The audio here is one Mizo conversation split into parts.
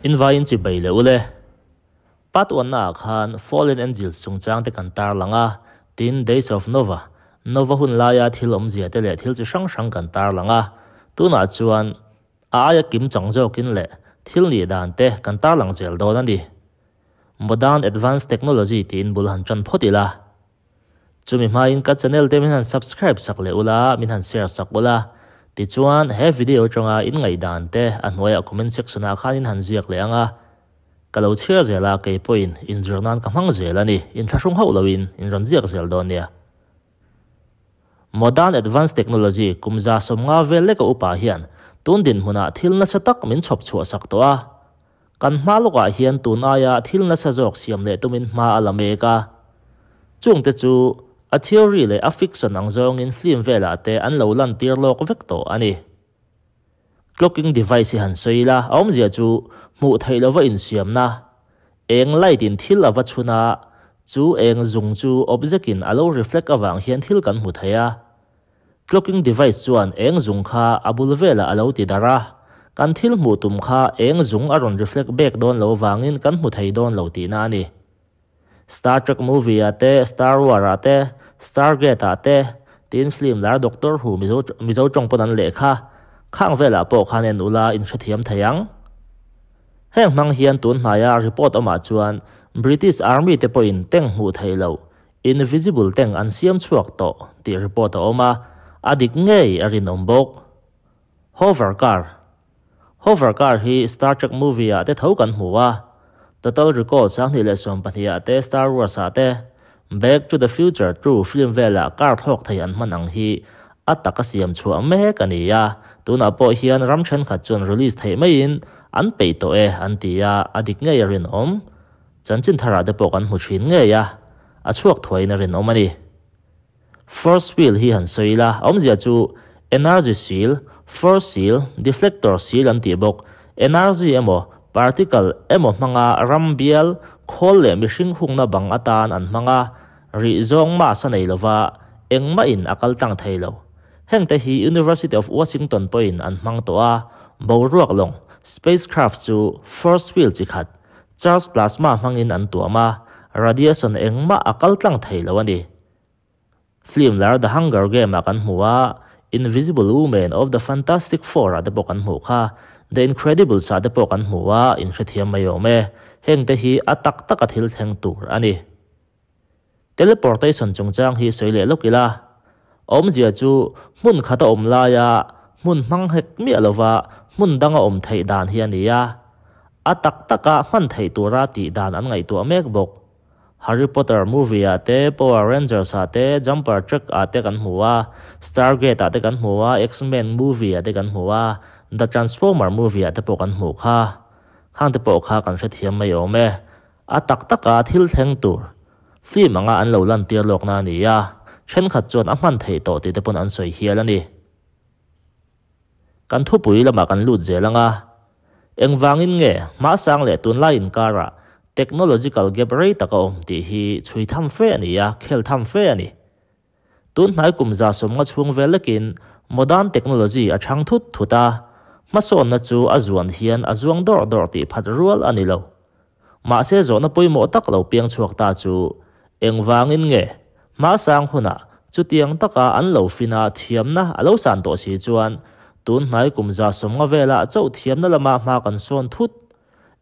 In vaiin chibai leh ule. Part one naah khan Fallen Angels chungchang te kan tarlang a, tin Days of Nova, Nova hun laia thil awmzia te leh thil chi hrang hrang kan tarlang a, tunah chuan a aia kim chang zawkin leh thil nih dan te kan tarlang zel dawn a ni. Modern Advanced Technology tiin bul han tan phawt ila. Chumi hmain ka channel te min han subscribe sak leh ula, min han share sak ula. Tichuan, he video atanga in ngaihdan te a hnuaiah comment section ah khan in han ziak leh ang a. Ka lo chhiar zel a, kei pawhin inzir nan ka hmang zel a ni, inthlahrung hauh loin in rawn ziak zel dawn nia. Modern Advanced Technology kum 150 vel leka upa hian tun dinhmunah thil nasa tak min chhawp chhuah sak tawh a. Kan hma lawkah hian tun aia thil nasa zawk siam leh tumin hma a la mek a. Chungte chu a theory leh a fiction ang zawngin film velah te an lo lantir lawk vek tawh a ni. Clocking device hi han sawi ila, a awmzia chu hmuh theih lova insiamna, eng light in thil a va chhun a, chu eng zung chu object in a lo reflect avang hian thil kan hmu thei a. Clocking device chuan eng zung kha a bul velah a lo ti darh a, kan thil hmuh tum kha eng zung a rawn reflect back dawn lo vangin kan hmu thei dawn lo tihna a ni. Star Trek movie ah te, Star War ah te, Stargate ah te, tiin film lar Doctor Who Mizo Mizo tawng pawn an lehkha khang velah pawh khan en ula in hrethiam thei ang. Heng hmang hian tun hnaia report awmah chuan British Army te pawhin tank hmuh theih loh Invisible tank an siam chhuak tawh tih report a awm a, a dik ngei a rinawm bawk. Hover car Hover car hi Star Trek movie ah te tho kan hmu a, Total Recall 2012 ah te Star Wars ah te, Back to the Future 2 film velah car thlawk thei an hman ang hi a taka siam chhuah mek a ni a, tunah pawh hian ram thenkhat chuan release theih maiin an peih tawh e an ti a, a dik ngei a rinawm. Chanchin tharah te pawh kan hmu thin ngei a, a chhuak thuaiin a rinawm a ni. Force field hi han sawi ila, a awmzia chu energy seal, force seal, deflector seal an tih bawk. Energy emaw, particle emaw hmanga ram bial, khawl leh mihring hungna bang atan an hmang a, rih zawng mass a nei lova, engmahin a kal tlang thei lo. Hengte hi University of Washington pawhin an hmang tawh a, boruak lawng, spacecraft, chu force field chi khat, Charge plasma hmangin an tuam a, radiation engmah a kal tlang thei lo a ni. Film lar The Hunger Game ah kan hmu a, Invisible Woman of the Fantastic Four ah te pawh kan hmuh kha, The Incredibles ah te pawh kan hmu a, in hrethiam mai awm e. Heng te hi a tak taka thil thleng tur a ni. Teleportation chungchang hi sawi leh lawk ila, awmzia chu hmun khat a awm laia hmun hmang hek miah lova hmun danga awm theih dan hi a ni a. A tak taka hman theih tura tih dan an ngaihtuah mek bawk. Harry Potter movie ah te, Power Rangers ah te, Jumper Trek ah te kan hmu a, Stargate ah te kan hmu a, X-Men movie ah te kan hmu a, The Transformer movie ah te pawh kan hmuh kha. Khang te pawh kha kan hrethiam mai awm e. A tak taka thil thleng tur film anga an lo lantir lawkna a ni a, thenkhat chuan a hman theih tawh tih te pawn an sawi hial a ni. Kan thupui lamah kan lut zel ang a, engvangin nge hmasang leh tunlai inkarah technological gap rei tak a awm tih hi chhui tham fe a ni a, khel tham fe a ni. Tun hnai kum 150 chhung vel lekin modern technology a thang thut thut a, hmasawnna chu a zuan hian a zuang dawrh dawrh tih phat rual a ni lo. Mahse zawhna pawimawh tak lo piang chhuak ta chu engvangin nge hmasang hunah chutiang taka an lo fin a thiamna a lo san tawh si chuan tun hnai kum 150 velah chauh thiamna lama hma kan sawn thut?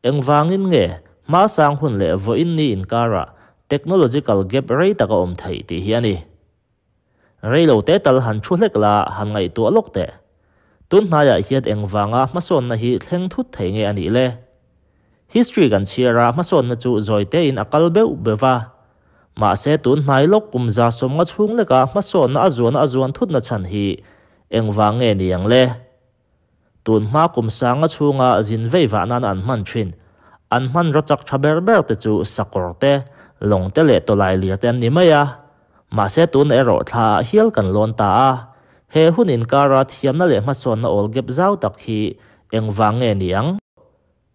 Engvangin nge hmasang hun leh vawiin ni inkarah technological gap rei tak a awm theih tih hi a ni. Rei lo te tal han thu hlek la, han ngaihtuah lawk teh. Tun hnaiah hian engvanga hmasawnna hi thleng thut thei nge a nih le? History kan chhiar a, hmasawnna chu zawi tein a kal beuh beuh va. Mahse tun hnai lawk kum 150 chhung leka hmasawnna a zuana a zuan thutna chhan hi engvang nge ni ang le? Tun hma kum 1000 chhunga zin vei vah nana an hman thin, an hmanraw chak tha ber ber te chu sakawr te, lawng te leh tawlai lir te an ni mai a. Mahse tun erawh thla ah hial kan lawn ta a, he hun inkara thiamna leh hmasawnna awl gap zau tak hi engvang nge ni ang?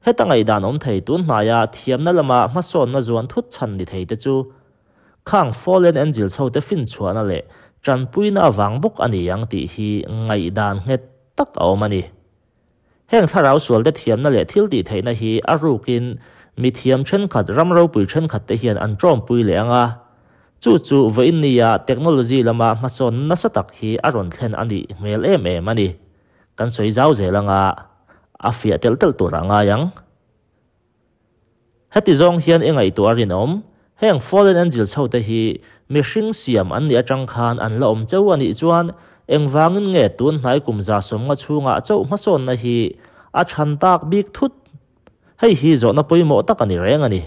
Heta ngaihdan awm thei tun hnaia thiamna lama hmasawnna zuan thut chhan ni thei te chu khang Fallen Angels ho te finchhuahna leh tanpuina avang bawk a ni ang tih hi ngaihdan nghet tak a awm a ni. Heng thlarau sualte thiamna leh thiltihtheihna hi a rukin mithiam thenkhat, ram ropui thenkhatte hian an tawmpui leh ang a. Chu chu vawiin nia technology lama hmasawn nasa tak hi a rawn thlen a nih hmel em em a ni. Kan sawi zau zel ang a, a fiah telh telh tur a ngai ang. Heti zawng hian i ngaihtuah a rinawm, heng fallen angels ho te hi mihring siam an nih atang khan an la awm cheu a nih chuan engvangin nge tun hnai kum 150 chhungah chauh hmasawnna hi a than tak bik thut? Hei hi zawhna pawimawh tak a ni reng a ni.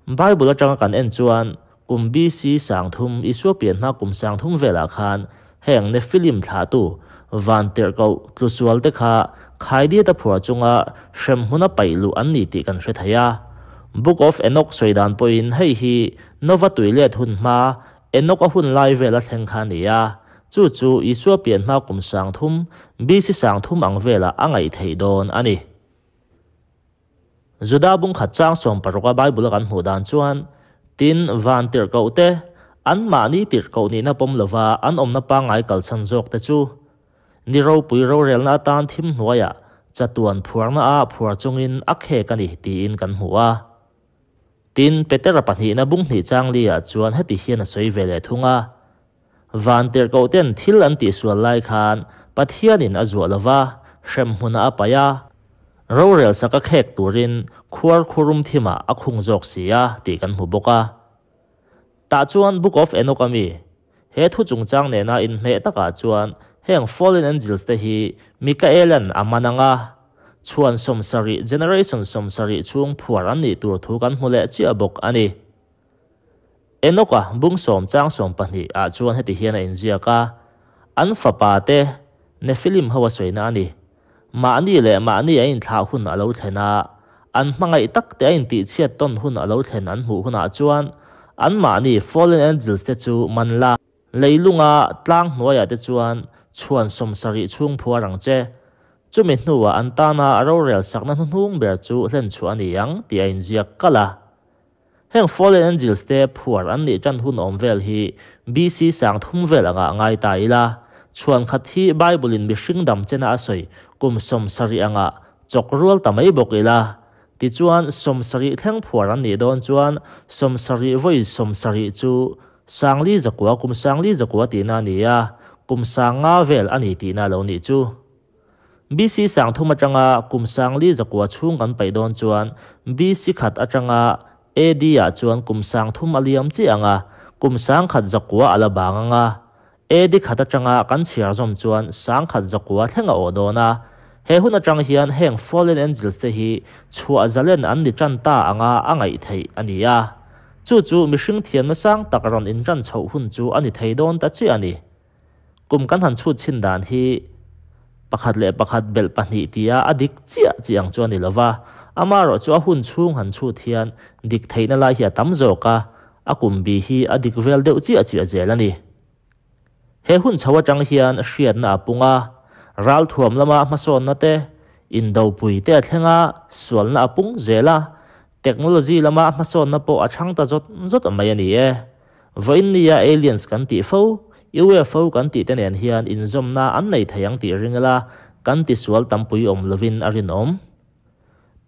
Bible atanga kan en chuan kum BC 3000 Isua pian hma kum 3000 velah khan heng Nephilim thlahtu van tirhkoh tlusual te kha khaidiat a phuar chunga hremhmun a paih luh an ni tih kan hre thei a. Book of Enoch sawi dan pawhin hei hi Nova tuilet hun hma Enoch a hun lai vel a thleng kha a ni a, chu chu Isua pian hma kum 3000 BC 3000 ang velah a ngaih theih dawn a ni. Juda bung khat chang 16 a Bible a kan hmuh dan chuan tin van tirhkoh te an mahni tirhkoh nihna pawm lova an awmna pangngai kalchhan zawk te chu ni ropui rorelna atan thim hnuaiah chatuan phuarna a phuar chungin a khek a ni tiin kan hmu a. Tin Petera pahnihna bung hnih chang li ah chuan heti hian a sawi ve leh thung a. Van tirhkoh ten thil an tihsual lai khan Pathianin a zuah lova hremhmun a paih a, rorel sak a khek turin khuar khurum thimah a khung zawk si a tih kan hmu bawk a. Tah chuan Book of Enoch a mi, he thu chungchang nena inhmeh takah chuan heng fallen angels te hi Mikaelan a man ang a, chhuan 70, generation 70 chhung phuar an nih tur thu kan hmu leh chiah bawk a ni. Enoch a bung 10 chang 12 ah chuan heti hian a inziak a, an fapa te Nephilim ho a sawina a ni. Mahni leh mahni a inthlah hun a lo thlen a, an hmangaih tak te a intihchhiat tawn hun a lo thlen an hmuh hunah chuan an mahni fallen angels te chu man la. Leilunga tlang hnuaiah te chuan chhuan 70 chhung phuar ang che. Chumi hnuah an tana a rorel sakna hnuhnung ber chu hlen chhuah a ni ang tih a inziak kal a. Heng fallen angels te phuar an nih tan hun awm vel hi BC 3000 vel anga ngai ta ila. Chhuan khat hi Bible in mihring dam chena a sawi kum 70 anga chok rual ta mai bawk ila. Tichuan 70 thleng phuar an nih dawn chuan 70 vawi 70 chu sangli zakua kum sangli zakua tihna a ni a, kum 50 vel a ni tihna lo nih chu. BC 3000 atanga kum sangli zakua chhung kan paih dawn chuan BC khat atanga AD ah chuan kum 3000 a liam chi anga kum 1000 zakua ala bang anga AD khat atanga kan chhiar zawm chuan 1000 zakua thleng a aw dawn a. He hun atang hian heng fallen angels te hi chhuah zalen an ni tan ta anga a ngaih theih a ni a. Chu chu mihring thiamna sang tak rawn intan chhoh hun chu a ni thei dawn ta chi a ni. Kum kan han chhut chin dan hi pakhat leh pakhat bel pahnih tia a dik chiah chi ang chu a ni lova. Ama erawh chu a hun chhung han chhut hian dik theihna lai hi a tam zawk a, a kum bi hi a dik vel deuh chiah chiah zel a ni. He hun chho atang hian hriatna a pung a, ral thuam lama hmasawnna te, indopui te a thleng a, sualna a pung zel a, technology lama hmasawnna pawh a thang ta zawt zawt mai a ni e. Vawiin nia aliens kan tih fo, UFO kan tih te nen hian inzawmna an nei thei ang tih ringela kan tisual tampui awm lovin a rinawm.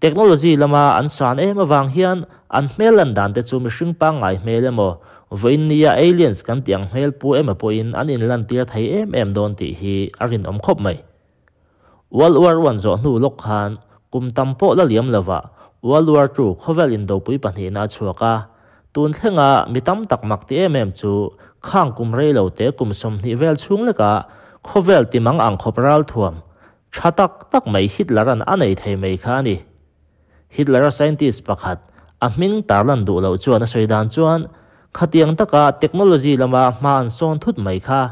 Technology lama an san em awang hian an hmel lan dan te chu mihring pangngai hmel emaw, vawiin nia aliens kan tih ang hmel pu emaw pawhin an inlan tir thei em em dawn tih hi a rinawm khawp mai. World War I zawh hnu lawk khan kum tam pawh la liam lova World War II khawvel indopui pahnihna a chhuak a. Tun thlenga mi tam tak mak ti em em chu khang kum rei lo te kum 20 vel chhung leka khawvel timang ang khawp ral thuam tha tak tak mai Hitler an a nei thei mai kha a ni. Hitler a scientist pakhat a hming tarlan duh loh chuan a sawi dan chuan khatiang taka technology lama hma an sawn thut mai kha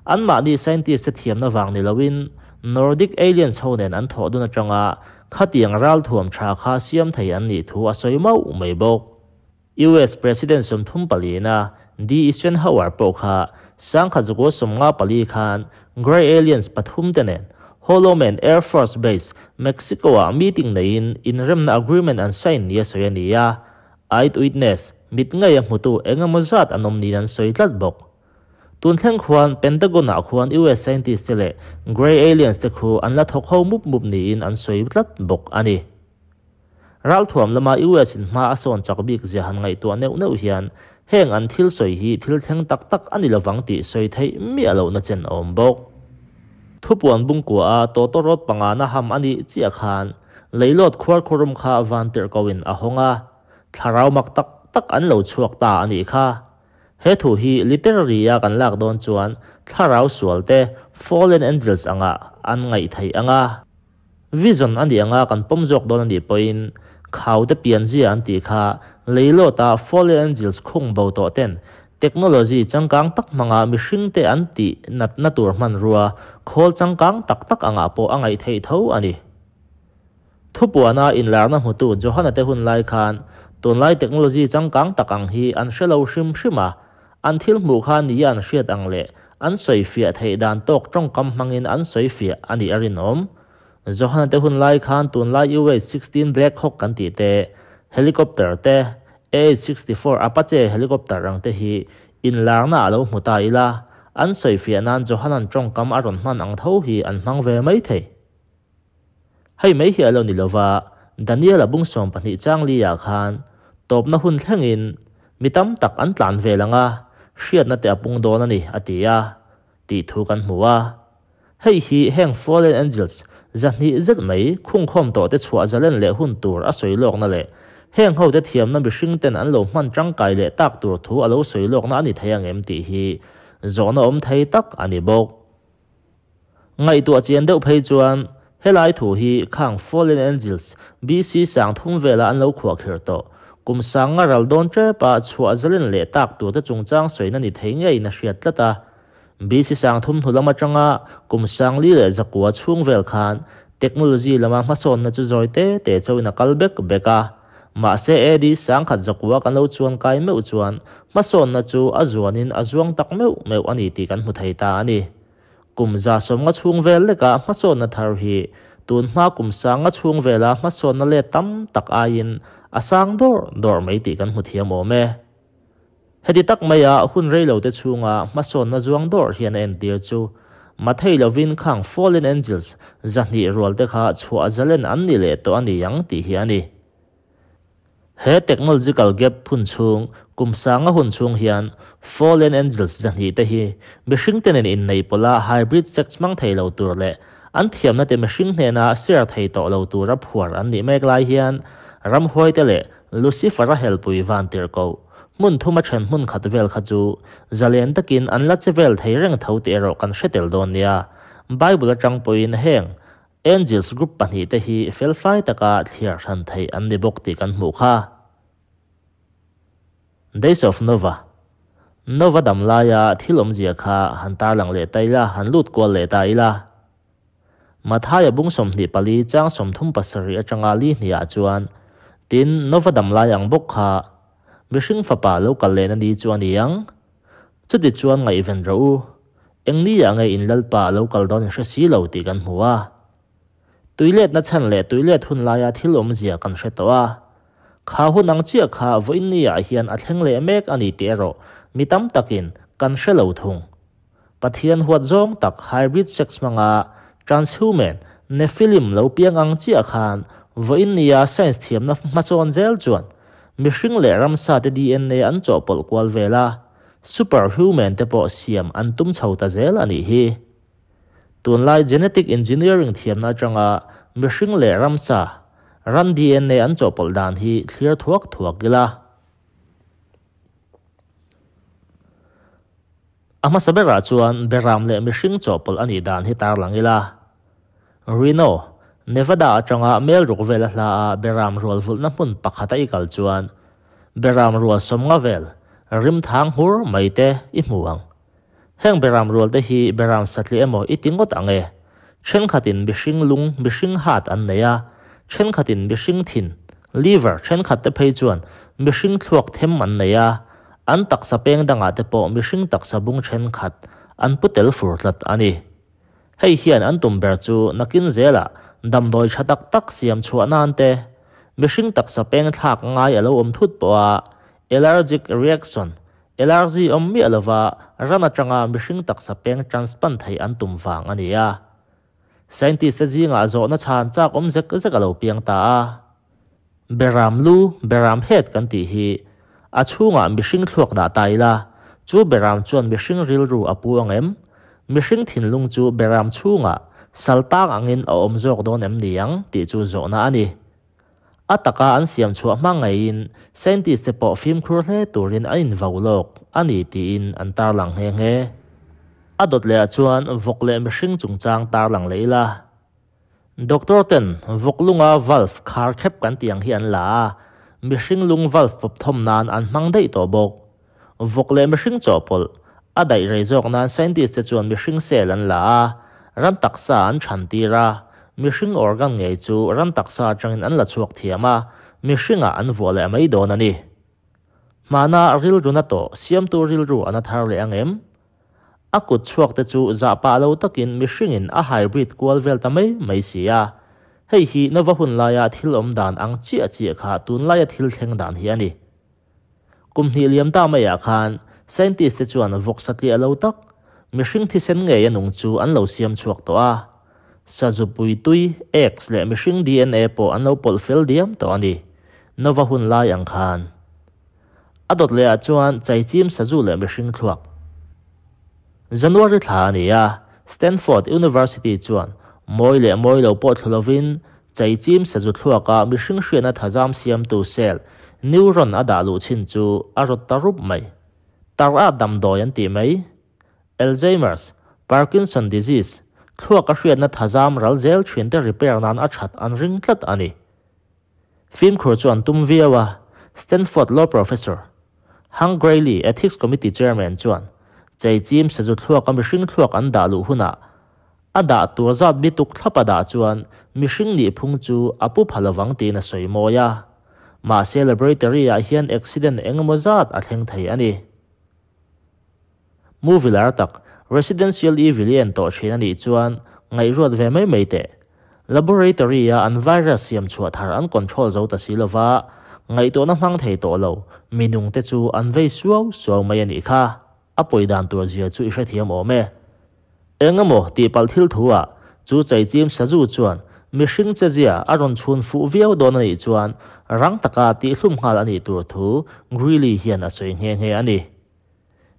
an mahni scientist te thiamna wang ni loin Nordic aliens ho nen an thawh dun atanga khatiang ral thuam tha kha siam thei an nih thu a sawi mau mai bawk. US President 34 na D. Eisenhower pawh kha 1954 khan Grey Aliens pathum te nen Holloman Air Force Base, Mexico a meeting neiin inremna agreement an sign ni a sawi a ni a. Eyewitness mit ngei a hmutu engemaw zat an awm niin an sawi tlat bawk. Tun thleng khuan Pentagon-ah khuan US scientist te leh Grey Aliens te khu an la thawk ho mup mup niin an sawi tlat bawk a ni. Ralthuam lama US in hma a sawn chak bik zia han ngaihtuah neuh neuh hian heng an thil sawi hi thil thleng tak tak a ni lovang tih sawi theih miah lohna chen a awm bawk. Thupuan bungkua a tawtawrawt pangana ham a nih chiah khan leilawt khuarkhurum kha van tirhkohin a hawng a, thlarau mak tak tak an lo chhuak ta a nih kha. He thu hi literary a kan lak dawn chuan thlarau sual te fallen angels anga an ngaih theih anga vision a nih anga kan pawm zawk dawn a nih pawhin khau te pianzia an tih kha leilawta fallen angels khung bo tawh ten technology changkang tak hmanga mihring te an tih natna tur hmanrua khawl changkang tak tak angah pawh a ngaih theih tho a ni. Thupuana inlarna hmutu Johana te hun lai khan tunlai technology changkang tak ang hi an hre lo hrim hrim a, an thil hmuh kha nia an hriat ang leh an sawi fiah theih dan tawk tawngkam hmangin an sawi fiah a nih a rinawm. Johana te hun lai khan tunlai UH-16 Black Hawk kan tih te, helicopter te, AH-64 Apache helicopter ang te hi inlarna a lo hmu ta ila, an sawi fiah nan Johana'n tawngkam a rawn hman ang tho hi an hmang ve mai thei. Hei mai hi a lo ni lova, Daniel-a bung 12 chang li-ah khan tawpna hun thlengin mi tam tak an tlan vel ang a, hriatna te a pung dawn a ni, a ti a, tih thu kan hmu a. Hei hi heng fallen angels 200 zet mai khungkhawm tawh te chhuah zalen leh hun tur a sawi lawkna leh heng ho te thiamna mihring ten an lo hman tangkai leh tak tur thu a lo sawi lawkna a ni thei ang em tih hi zawhna awm thei tak a ni bawk. Ngaihtuah chian deuh phei chuan helai thu hi khang Fallen Angels BC 3000 vela an lo khuah kher tawh. Kum sang nga ral dawn trepa chhuah zalen leh tak tur te chungchang sawina ni thei ngei na hriat tlat a. BC 3000 hnu lama tanga kum 4,100 leh chhung vel khan technology lama hmasawn na chu zawi te te chawina kal bek bek a. Mahse AD 1100 kan lo chuan kai meu chuan hmasawn na chu a zuanin a zuang tak meu meu ani tih kan hmu thei ta ani. Kum za 50 chhung vel leka hmasawn na thar hi tun hma kum 100 chhung vela hmasawn na le tam tak aiin a sang dawr dawr mai tih kan hmu thiam awm e. Heti tak maia hun reilo te chhunga hmasawn na zuang dawr hian a entir chu mathei lovin khang fallen angels 200 rual te kha chhuah zalen an ni leh tawh ani ang tih hi ani. He technological gap phun chung kum 100 hun chung hian fallen angels 200 te hi mihring tenen in nei pola hybrid sex mang thei lo tur le an thiamna te mihring hnena share thei tawh lo tura phuar an nih mek lai hian ramhuai te leh Lucifer a helpui van tir ko mun thuma then hmun khat vel kha chu zalen takin an la chevel thei reng tho te erawh kan hretel dawn nia. Bible atang pawhin heng Angels group pahnih te hi felfai taka thliar hran thei an ni bawk tih kan hmuh kha. Days of Nova Nova dam laia thil awmzia kha han tarlang leh ta ila, han lut kual leh ta ila. Mathaia bung 24 chang 37 atanga li hniah chuan tin Nova dam lai ang bawk kha mihring fapa lo kal lehna ni chu ani ang. Chuti chuan ngaihven ro u. Eng ni ah nge in lalpa lo kal dawn in hre si lo tih kan hmu a. Tuilet na chan leh tuilet hun laia thil awmzia kan hre tawh a. Kha hun ang chiah kha vawiin ni ah hian a thleng leh mek ani tih erawh mi tam takin kan hre lo thung. Pathian huat zawng tak hybrid sex hmanga transhuman Nephilim lo piang ang chiah khan vawiin nia science thiamna hmasawn zel chuan mihring leh ramsa te DNA an chawhpawlh kual vela superhuman te pawh siam an tum chho ta zel ani hi. Tunlai genetic engineering thiamna atanga mihring leh ramsa ran DNA an chawhpawlh dan hi thlir thuak thuak ila. A hmasa berah chuan beram leh mihring chawhpawlh ani dan hi tarlang ila. Reno, Nevada atanga mel ruk vel a hla a beram rual vulhna hmun pakhat a i kal chuan beram rual 50 vel rim thang hur mai te i hmu ang. Heng beram rual te hi beram satli emaw i ti ngawt ang e. Thenkhatin mihring lung mihring hat an nei a, thenkhatin mihring thin liver thenkhat te phei chuan mihring thluak them an nei a, an taksa peng dangah te pawh mihring taksa bung thenkhat an pu tel fur tlat ani. Hei hian an tum ber chu nakin zela damdawi tha tak tak siam chhuah nan te mihring taksa peng thlak ngai a lo awm thut pawh a allergic reaction Allergy awm miah lova ran atanga mihring taksa peng transplant theih an tum vang a ni a. Scientist te zingah zawhna chhan chak awm zek zek a lo piang ta a. Beram lu, beram head kan tih hi a chhungah mihring thluak dah ta ila, chu beram chuan mihring rilru a pu ang em? Mihring thinlung chu beram chhungah sal tang angin a awm zawk dawn em ni ang tih chu zawhna a ni. A taka an siam chhuah hma ngeiin scientist te pawh fimkhur hle turin an invau lawk a ni tiin an tarlang nghe nghe. A dawt lehah chuan vawk leh mihring chungchang tarlang leh ila. Doctor ten vawk lunga valve khar khep kan tih ang hi an la a, mihring lung valve pawp thawm nan an hmang daih tawh bawk. Vawk leh mihring chawhpawlh a daih rei zawk nan scientist te chuan mihring cell an la a, ran taksa an chhan tir a, mihring organ ngei chu ran taksa atangin an la chhuak thiam a, mihringah an vuah leh mai dawn a ni. Hmana rilru na tawh siamtu rilru a na thar leh ang em? A kut chhuak te chu zah pah lo takin mihringin a hybrid kual vel ta mai mai si a. Hei hi Nova hun laia thil awm dan ang chiah chiah kha tunlaia thil thleng dan hi a ni. Kum hnih liam ta maiah khan scientist te chuan vawk satliah lo tak, mihring thisen ngei a nung chu an lo siam chhuak tawh a. Sazupui tui, eggs leh mihring DNA pawh an lo pawlh fel diam tawh a ni, Nova hun lai ang khan. A dawt lehah chuan chaichim sazu leh mihring thluak. January thla a ni a, Stanford University chuan mawi leh mawi lo pawh thlu lovin chaichim sazu thluaka mihring hriatna thazam siamtu cell, neuron a dah luh chin chu a rawt ta rup mai. Tar a damdawi an tih mai. Alzheimer's, Parkinson disease, thluaka hriatna thazam ral zel thinte repair nan a that an ring tlat a ni. Fimkhur chu an tum viau a, Stanford Law Professor, Hank Greely, Ethics Committee Chairman chuan cheichim sazu thluaka mihring thluak an dah luh hunah a dah tur zat bituk thlapa dah chuan mihring nih phung chu a pu pha lovang tiin a sawi mawi a. Mahse laboratory-ah hian accident eng emaw zat a thleng thei a ni. Movie lar tak, Residential Evil i en tawh thin a nih chuan ngaihruat ve mai mai teh. Laboratory-a an virus siam chhuah thar an control zo ta si lova, ngaihtuahna hmang thei tawh lo minung te chu an vei suau suau mai a nih kha. A pawi dan tur zia chu i hrethiam awm e. Eng emaw tihpalh thil thu ah chu chaichim sazu chuan mihring chezia a rawn chhun fuh viau dawn a nih chuan rang taka tihhlum nghal a nih tur thu Greeley hian a sawi nghe nghe a ni.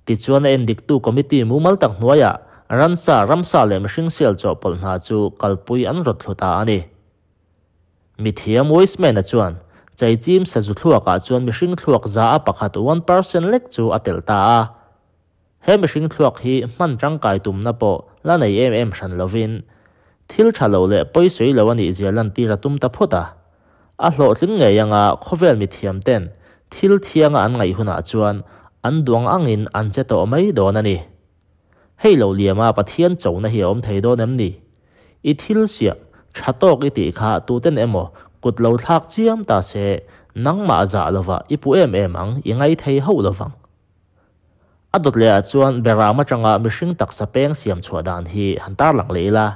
Tichuan a endiktu committee mumal tak hnuaiah ransa, ramsa leh mihring sial chawhpawlh hna chu kalpui an rawt thlu ta a ni. Mithiam Weissman-a chuan chaichim sazu thluakah chuan mihring thluak za a pakhat 1% lek chu a telh ta a. He mihring thluak hi hman tangkai tumna pawh la nei em em hran lovin thil tha lo leh pawisawi lo a nih zia lantir a tum ta phawt a. A hlawhtling ngei anga khawvel mithiam ten thil thianga an ngaih hunah chuan an duang angin an che tawh mai dawn a ni. Hei lo liama Pathian chona hi a awm thei dawn em ni? I thil siam tha tawk i tih kha tuten emaw kut lo thlak chiam ta se nangmah zah lovah i pu em em ang i ngai thei hauh lovang. A dawt lehah chuan beram atanga mihring taksa peng siam chhuah dan hi han tarlang leh ila.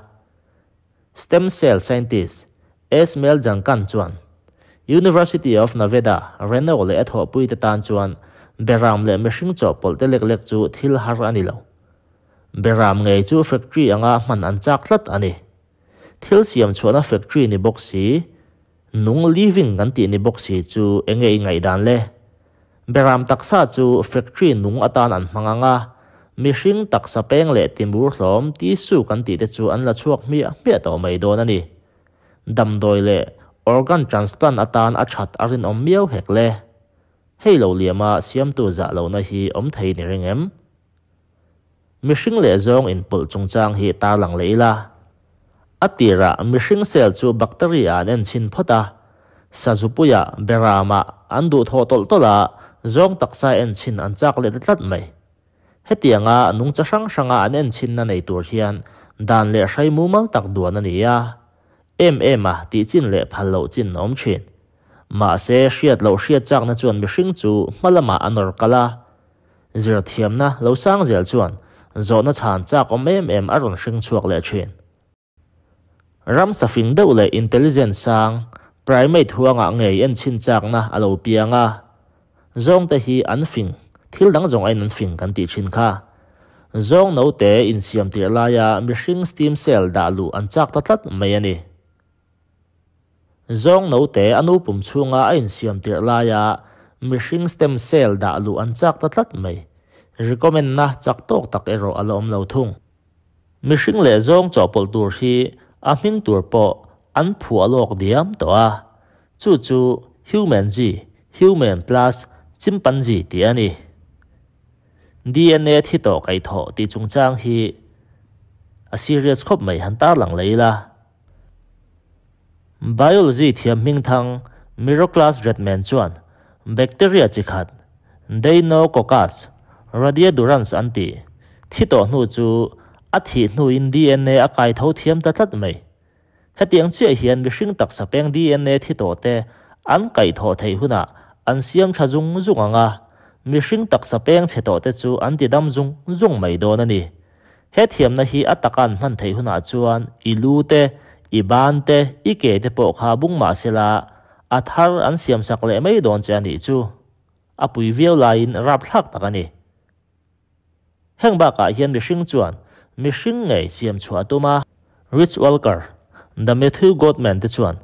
Stem cell scientist Esmail Jankan chuan University of Nevada, Reno leh a thawhpuite tan chuan beram leh mihring chawhpawlh te lek lek chu thil har a ni lo. Beram ngei chu factory anga hman an chak tlat a ni. Thil siam chhuahna factory ni bawk si, nung living kan tih ni bawk si chu enge i ngaihdan le? Beram taksa chu factory nung atan an hmang ang a, mihring taksa peng leh timur hlawm tissue kan tih te chu an la chhuak hmiah hmiah tawh mai dawn a ni. Damdawi leh organ transplant atan a that a rinawm miau hek le. Hei lo liama siamtu zah lohna hi awm thei ni ring em? Mihring leh zawng inpawlh chungchang hi tarlang leh ila. A tirah mihring cell chu bacteria an en chhin phawt a, sazupuia, beramah an duhthawh tawlh tawlh a, zawng taksa en chhin an chak leh ta tlat mai. Hetianga nungcha hrang hranga an en chhinna nei tur hian dan leh hrai mumal tak duan a ni a, em em a tih chin leh phal loh chin a awm thin. Mahse hriat loh hriat chakna chuan mihring chu hma lamah a nawr kal a, Zirthiamna lo sang zel chuan zawhna chhan chak awm em em a rawn hring chhuak leh thin. Ramsa fing deuh leh intelligent sang, primate huangah ngei enchhin chakna a lo piang a. Zawngte hi an fing, Thil dang zawng aiin an fing kan tih thin kha. Zawng note insiam tirh laia mihring stem cell dah luh an chak ta tlat mai a ni. Zawng note a nu pum chhunga a insiam tirh laia mihring stem cell dah luh an chak ta tlat mai. Recommend na chak tawk tak erawh a la awm lo thung. Mihring leh zawng chawhpawlh tur hi a hming tur pawh an phuah lawk diam tawh a, chu chu Human G, Human plus Chimpanzee tih a ni. DNA thi tawh kaihthawh tih chungchang hi a serious khawp mai han tarlang leh ila. Biology thiam hmingthang Miroclas Redman chuan bacteria chi khat Deinococcus radiodurans an tih thi tawh hnu chu a thih hnuin DNA a kai tho thiam ta tlat mai. Hetiang chiah hian mihring taksa peng DNA thi tawh te an kaihthawh theih hunah an siam tha zung zung ang a, mihring taksa peng chhe tawh te chu an ti dam zung zung mai dawn a ni. He thiamna hi a taka an hman theih hunah chuan i lu te, i ban te, i ke te pawh kha bung mah sela a thar an siamsak leh mai dawn che a nih chu. A pui viau laiin rapthlak tak a ni. Heng bakah hian mihring chuan mihring ngei siam chhuah a tum a. Rich Walker, The Matthew Goodman te chuan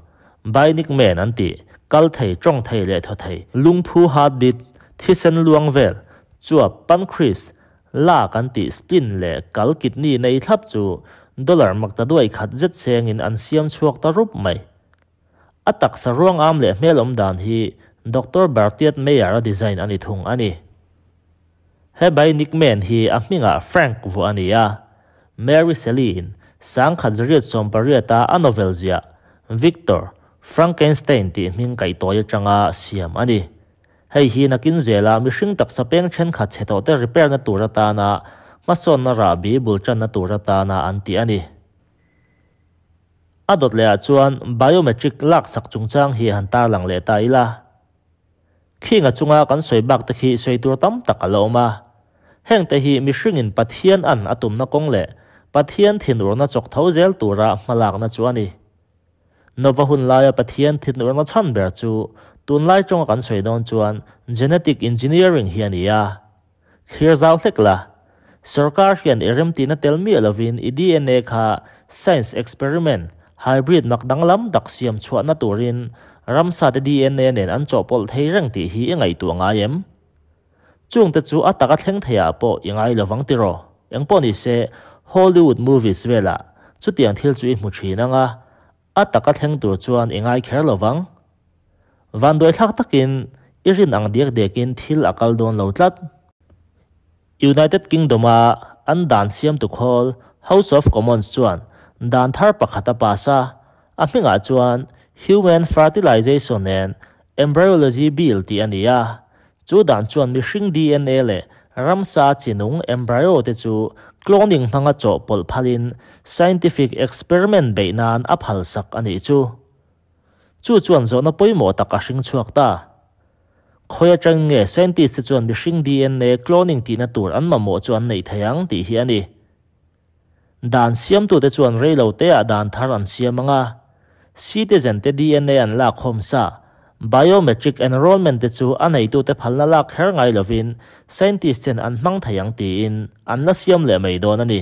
Bionic Man an tih, kal thei, tawng thei leh thaw thei, lungphu heartbeat, thisen luang vel, chuap, pancreas, la kan tih spleen leh kal kidney nei thlap chu dollar makta duai khat zet sengin an siam chhuak ta rup mai. A taksa ruang am leh hmel awm dan hi Doctor Bertiat Meyer-a design a ni thung a ni. He Bionic Man hi a hmingah Frank vuah a ni a, Mary Shelley-in 1818-a a novel ziah Victor Frankenstein tih hming kaihtawi atanga siam a ni. Hei hi nakin zela mihring taksa peng thenkhat chhe tawhte repair na tur atana hmasawnna rahbi bul tanna tur atana an tih a ni. A dawt lehah chuan biometric laksak chungchang hi han tarlang leh ta ila. Khinga chunga kan sawi bak te khi sawi tur tam tak a la awm a. Heng te hi mihringin Pathian an a tumna kawng leh Pathian thinurna chawk tho zel tura hmalakna chu a ni. Nova hun laia Pathian thinurna chhan ber chu tunlai tawnga kan sawi dawn chuan genetic engineering hi a ni a. Thlir zau hlek la, sorkar hian i remtihna tel miah lovin i DNA kha science experiment, hybrid mak danglam tak siam chhuahna turin ramsate DNA nen an chawhpawlh thei reng tih hi i ngaihtuah ngai em? Chungte chu a taka thleng theiah pawh i ngai lovang tiraw? Engpawh nise, Hollywood movies velah chutiang thil chu i hmu thin ang a, a taka thleng tur chuan i ngai kher lovang. Vanduaithlak takin i rin ang diak diakin thil a kal dawn lo tlat. United Kingdom-a an dan siamtu khawl House of Commons chuan dan thar pakhat a pass a, a hmingah chuan Human Fertilisation and Embryology Bill tih a ni a. Chu dan chuan mihring DNA leh ramsa chinung embryo te chu cloning hmanga chawhpawlh phalin scientific experiment beih nan a phalsak a nih chu. Chu chuan zawhna pawimawh tak a hring chhuak ta. Khawi atang nge scientist te chuan mihring DNA cloning tihna tur an mamawh chu an neih thei ang tih hi a ni. Dan siamtute chuan reilo teah dan thar an siam ang a, citizen te DNA an lak khawm sa, biometric enrollment te chu a neitute phalna lak kher ngai lovin scientist ten an hmang thei ang tiin an la siam leh mai dawn a ni.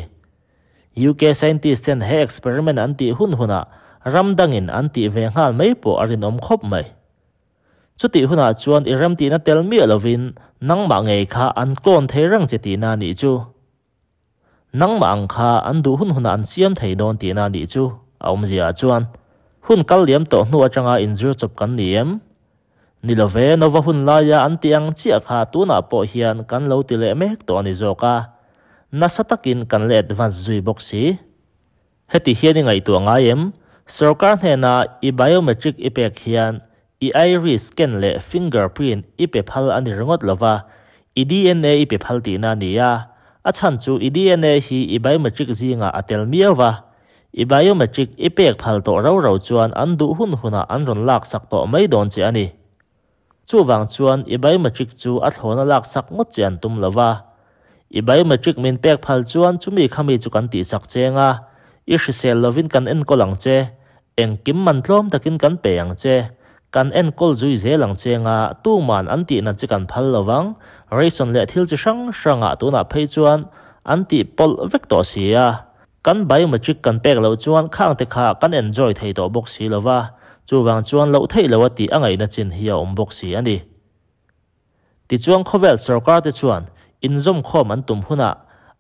UK scientist ten he experiment an tih hun hunah ram dangin an tih ve nghal mai pawh a rinawm khawp mai. Chutih hunah chuan i remtihna tel miah lovin nangmah ngei kha an clone thei reng che tihna a nih chu. Nangmah ang kha an duh hun hunah an siam thei dawn tihna a nih chu a awmzia ah chuan hun kal liam tawh hnu atanga inzir chawp kan ni em? Ni lo ve, Nova hun laia an tih ang chiah kha tunah pawh hian kan lo ti leh mek tawh a ni zawk a, nasa takin kan la advance zui bawk si. Heti hian i ngaihtuah ngai em? Sorkar hnena i biometric i pek hian i iris scan leh fingerprint i pe phal a ni ringawt lo va, i DNA i pe phal tihna a ni a. A chhan chu i DNA hi i biometric zingah a tel miau va, I biometric i pek phal tawh rau rau chuan an duh hun hunah an rawn laksak tawh mai dawn che a ni. Chuvang chuan i biometric chu a thlawna laksak ngawt che an tum lo va. I biometric min pek phal chuan chumi khami chu kan tihsak cheng a, i hrisel lovin kan enkawl ang che, engkim man tlawm takin kan pe ang che, kan enkawl zui zel ang cheng a, tuman an tihna che kan phal lo vang, Ration leh thil chi hrang hrangah tunah phei chuan an tih pawlh vek tawh si a. Kan biometric kan pek loh chuan khang te kha kan enjoy thei tawh bawk si lova, chuvang chuan loh theih loh a tih a ngaihna chin hi a awm bawk si a ni. Tichuan khawvel sorkar te chuan inzawmkhawm an tum hunah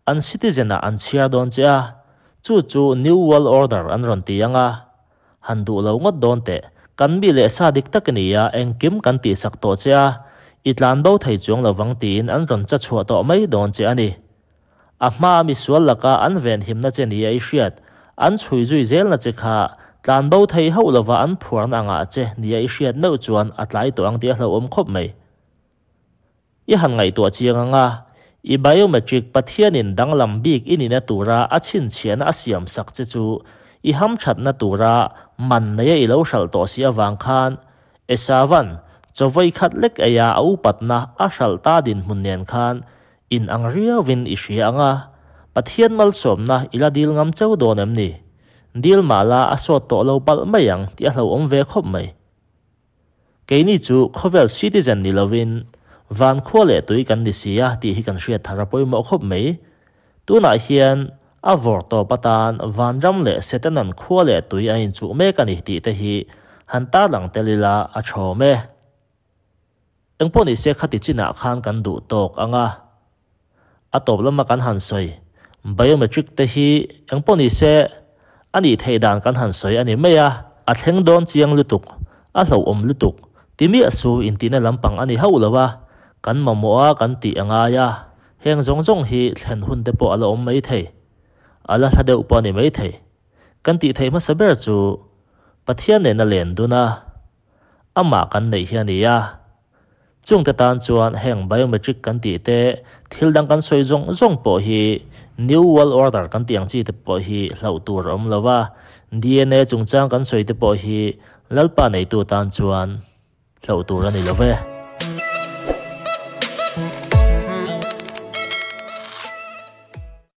an citizen ah an chhiar dawn che a, chu chu New World Order an rawn ti ang a. Han duh lo ngawt dawn teh, kan mi leh sa dik tak i ni a, engkim kan tihsak tawh che a, i tlan bo thei chuang lo vang tiin an rawn cha chhuah tawh mai dawn che a ni. A hmaa misual laka an venhimna che nia i hriat, an chhui zui zelna che kha tlan bo thei hauh lova an phuarna angah che nia i hriat meuh chuan a tlai tawh ang tih a hlauhawm khawp mai. I han ngaihtuah chiang ang a, i biometric Pathianin danglam bik i nihna tura a chhinchhiahna a siam sak che chu i hamthatna tura man neia i lo hralh tawh si avang khan Esavan chawvawi khat lek eia a upatna a hralh ta dinhmun nen khan In ang riauin i hria ang a, Pathian malsawmna i la dil ngam cheu dawn em ni? Dil mah la a sawt tawh lo palh mai ang tih a hlauhawm ve khawp mai. Keini chu khawvel citizen ni lovin van khua leh tui kan ni si a tih hi kan hriat thar a pawimawh khawp mai. Tunah hian a vawr tawp atan vanram leh Setanan khua leh tui an inchuh mek a ni tih te hi han tarlang tel ila a thawm e. Engpawh ni se khati chinah khan kan duh tawk ang a, a tawp lama kan han sawi biometric te hi engpawh ni se a nih theih dan kan han sawi a ni mai a, a thleng dawn chiang lutuk, a hlauhawm lutuk ti miah su intihna lampang a ni hauh lo a, kan mamawh a kan tih a ngai a, heng zawng zawng hi thlen hun te pawh a la awm mai thei, a la hla deuh pawh a ni mai thei. Kan tih theih hmasa ber chu Pathian nena len dun a, Amah kan neih hi a ni a. Chungte tan chuan heng biometric kan tih te, thil dang kan sawi zawng zawng pawh hi New World Order kan tih ang chi te pawh hi hlauh tur a awm lo va, DNA chungchang kan sawi te pawh hi Lalpa neitu tan chuan hlauh tur a ni lo ve.